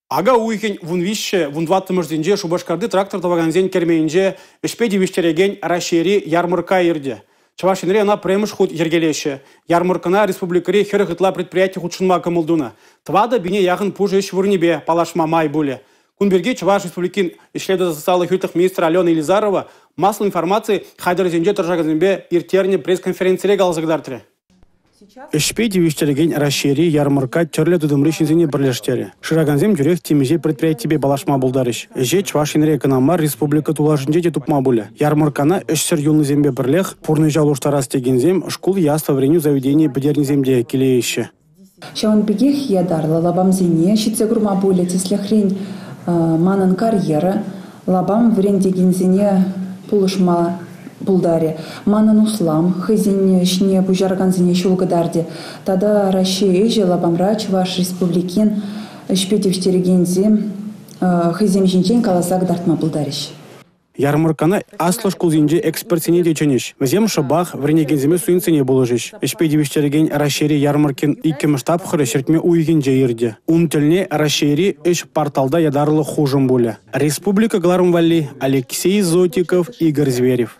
Ака уйӑхӗн 13-14-мӗшӗсенче Шупашкарти Трактор тӑвакансен керменӗнче ӗҫпе тивӗҫтерекен Раҫҫейри ярмӑркка иртӗ. Чӑваш Енре ӑна пӗрремӗш хут йӗркелеҫҫӗ. Ярмӑрккӑна республикӑри 40 ытла предприяти хутшӑнма кӑмӑл тунӑ. 4 пине яхӑн пушӑ ӗҫ вырӑнӗпе паллашма май пулӗ. Кун пирки Чӑваш Республикин ӗҫлев тата социаллӑ хӳтлӗх министрӗ Алена Елизарова массӑллӑ информаци хатӗрӗсенче тӑрӑшакансемпе ирттернӗ пресс-конференцире каласа кӑтартрӗ. Ӗҫпе тивӗҫтерекен Раҫҫейри ярмӑркка тӗрлӗ тытӑмри ҫынсене пӗрлештерӗ. Шыракансем тӳрех темиҫе предприятипе паллашма пултарӗҫ. Ӗҫе Чӑваш Енре кӑна мар, республика тулашӗнче те тупма пулӗ. Ярмӑрккана ӗҫсӗр юлнисемпе пӗрлех пурнӑҫа улӑштарас текенсем, шкул е аслӑ вӗренӳ заведенийӗ пӗтернисем те килееҫҫӗ. Ҫавӑн пекех ятарлӑ лапамсене ҫитсе курма пулӗ. Тӗслӗхрен, «Манӑн карьера» лапам вӗрентекенсене пулӑшма пултарӗ. «Манӑн услам» хӑйсен ӗҫне пуҫаракансене ҫул кӑтартӗ. Тата «Раҫҫей ӗҫӗ» лапамра Чӑваш Республикин ӗҫпе тивӗҫтерекенсем хӑйсем ҫинчен каласа кӑтартма пултарӗҫ. Ярмӑрккана аслӑ шкулсенчи экспертсене те чӗнӗҫ. Вӗсем шӑпах вӗренекенсемпе студентсене пулӑшӗҫ. Ӗҫпе тивӗҫтерекен Раҫҫейри ярмӑрккин иккӗмӗш тапхӑрӗ ҫӗртме уйӑхӗнче иртӗ. Ун тӗлне «Раҫҫейри ӗҫ» порталта ятарлӑ хушӑм пулӗ. Республика кӑларӑмӗ валли Алексей Зотиков, Игорь Зверев.